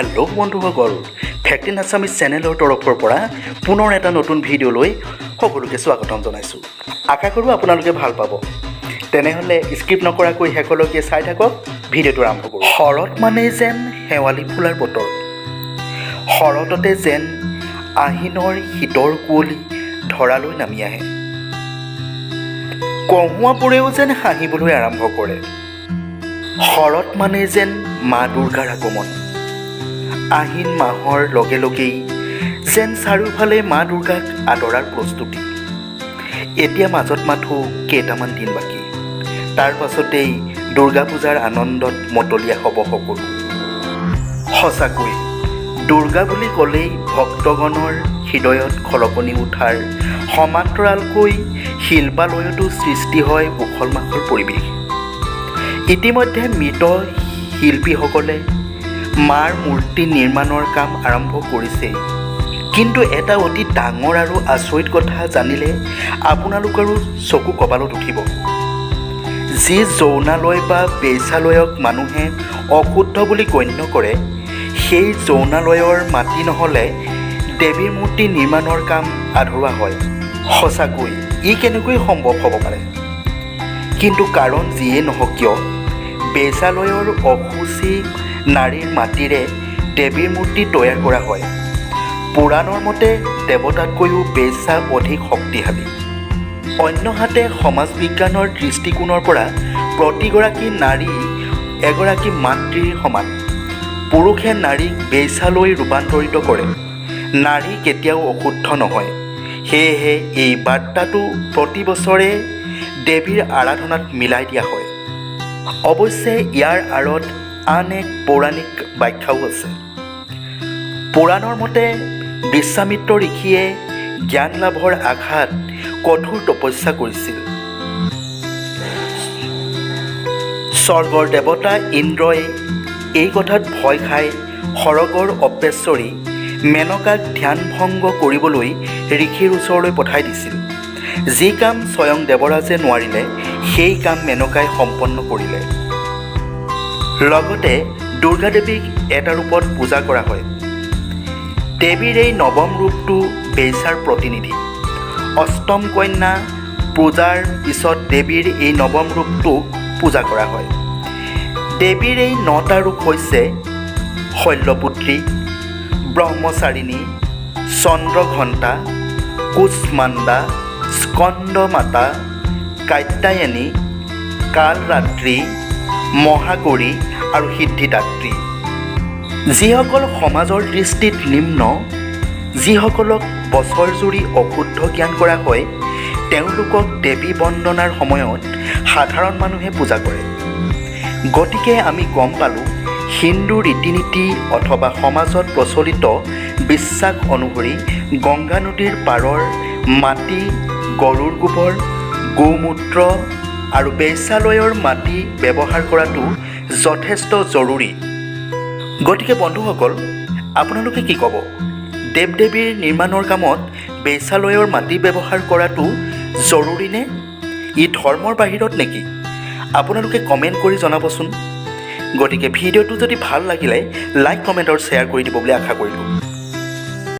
Hello' বন্ধুসকল, fact in Assamese চেনেলৰ তৰফৰ পৰা পুনৰ এটা নতুন ভিডিঅ'লৈ সকলোকে স্বাগতম জনাইছোঁ। আশা কৰোঁ আপোনালোকে ভাল পাব। তেনেহ'লে স্কিপ নকৰাকৈ শেষলৈকে চাই থাকক। ভিডিঅ'টো আৰম্ভ কৰোঁ। শৰৎ মানেই যেন শেৱালি ফুলাৰ বতৰ। শৰততে যেন আহিনৰ শীতৰ কুঁৱলী ধৰালৈ নামি আহে। কহুঁৱাবোৰেও যেন হাঁহিবলৈ আৰম্ভ কৰে। শৰৎ মানে যেন মা দুৰ্গাৰ আগমন। আহিন মাহৰ লগে লগেই যেন চাৰিওফালে মা দুৰ্গাক আদৰাৰ প্ৰস্তুতি। এতিয়া মাজত মাথো কেইটামান দিন বাকী। তাৰ পাছতেই দুৰ্গা পূজাৰ আনন্দত মতলীয়া হ'ব সকলো। সঁচাকৈ দুৰ্গা বুলি ক'লেই ভক্তগণৰ হৃদয়ত খলকনি উঠাৰ সমান্তৰালকৈ শিল্পালয়তো সৃষ্টি হয় উখল মাখল পৰিৱেশ। ইতিমধ্যে মৃৎ শিল্পীসকলে মাৰ মূৰ্তি নিৰ্মাণৰ কাম আৰম্ভ কৰিছেই। কিন্তু এটা অতি ডাঙৰ আৰু আচৰিত কথা জানিলে আপোনালোকৰো চকু কপালত উঠিব। যি যৌনালয় বা বেশ্যালয়ক মানুহে অশুদ্ধ বুলি গণ্য কৰে, সেই যৌনালয়ৰ মাটি নহ'লে দেৱীৰ মূৰ্তি নিৰ্মাণৰ কাম আধৰুৱা হয়। সঁচাকৈ ই কেনেকৈ সম্ভৱ হ'ব পাৰে? কিন্তু কাৰণ যিয়েই নহওক কিয়, বেশ্যালয়ৰ অশুচি নাৰীৰ মাটিৰে দেৱীৰ মূৰ্তি তৈয়াৰ কৰা হয়। পুৰাণৰ মতে দেৱতাতকৈও বেশ্যা অধিক শক্তিশালী। অন্যহাতে সমাজ বিজ্ঞানৰ দৃষ্টিকোণৰ পৰা প্ৰতিগৰাকী নাৰী এগৰাকী মাতৃৰ সমান। পুৰুষে নাৰীক বেশ্যালৈ ৰূপান্তৰিত কৰে। নাৰী কেতিয়াও অশুদ্ধ নহয়। সেয়েহে এই বাৰ্তাটো প্ৰতি বছৰে দেৱীৰ আৰাধনাত মিলাই দিয়া হয়। অৱশ্যে ইয়াৰ আঁৰত আন এক পৌৰাণিক ব্যাখ্যাও আছে। পুৰাণৰ মতে বিশ্বামিত্ৰ ঋষিয়ে জ্ঞান লাভৰ আশাত কঠোৰ তপস্যা কৰিছিল। স্বৰ্গৰ দেৱতা ইন্দ্ৰই এই কথাত ভয় খাই সৰগৰ অপেশ্বৰী মেনকাক ধ্যান ভংগ কৰিবলৈ ঋষিৰ ওচৰলৈ পঠাই দিছিল। যি কাম স্বয়ং দেৱৰাজে নোৱাৰিলে, সেই কাম মেনকাই সম্পন্ন কৰিলে। লগতে দুৰ্গা দেৱীক এটা ৰূপত পূজা কৰা হয়। দেৱীৰ এই নৱম ৰূপটো বেশ্যাৰ প্ৰতিনিধি। অষ্টম কন্যা পূজাৰ পিছত দেৱীৰ এই নৱম ৰূপটোক পূজা কৰা হয়। দেৱীৰ এই নটা ৰূপ হৈছে শৈলপুত্ৰী, ব্ৰহ্মচাৰিণী, চন্দ্ৰঘণ্টা, কুষ্মাণ্ডা, স্কন্দমাতা, কাত্যায়নী, কালৰাত্ৰি, মহাগৌৰী আৰু সিদ্ধিদাত্ৰী। যিসকল সমাজৰ দৃষ্টিত নিম্ন, যিসকলক বছৰজুৰি অশুদ্ধ জ্ঞান কৰা হয়, তেওঁলোকক দেৱী বন্দনাৰ সময়ত সাধাৰণ মানুহে পূজা কৰে। গতিকে আমি গম পালোঁ, হিন্দু ৰীতি নীতি অথবা সমাজত প্ৰচলিত বিশ্বাস অনুসৰি গংগা নদীৰ পাৰৰ মাটি, গৰুৰ গোবৰ, গোমূত্ৰ আৰু বেশ্যালয়ৰ মাটি ব্যৱহাৰ কৰাটো যথেষ্ট জৰুৰী। গতিকে বন্ধুসকল, আপোনালোকে কি ক'ব? দেৱ দেৱীৰ নিৰ্মাণৰ কামত বেশ্যালয়ৰ মাটি ব্যৱহাৰ কৰাটো জৰুৰী নে? ই ধৰ্মৰ বাহিৰত নেকি? আপোনালোকে কমেণ্ট কৰি জনাবচোন। গতিকে ভিডিঅ'টো যদি ভাল লাগিলে লাইক, কমেণ্ট আৰু শ্বেয়াৰ কৰি দিব বুলি আশা কৰিলোঁ।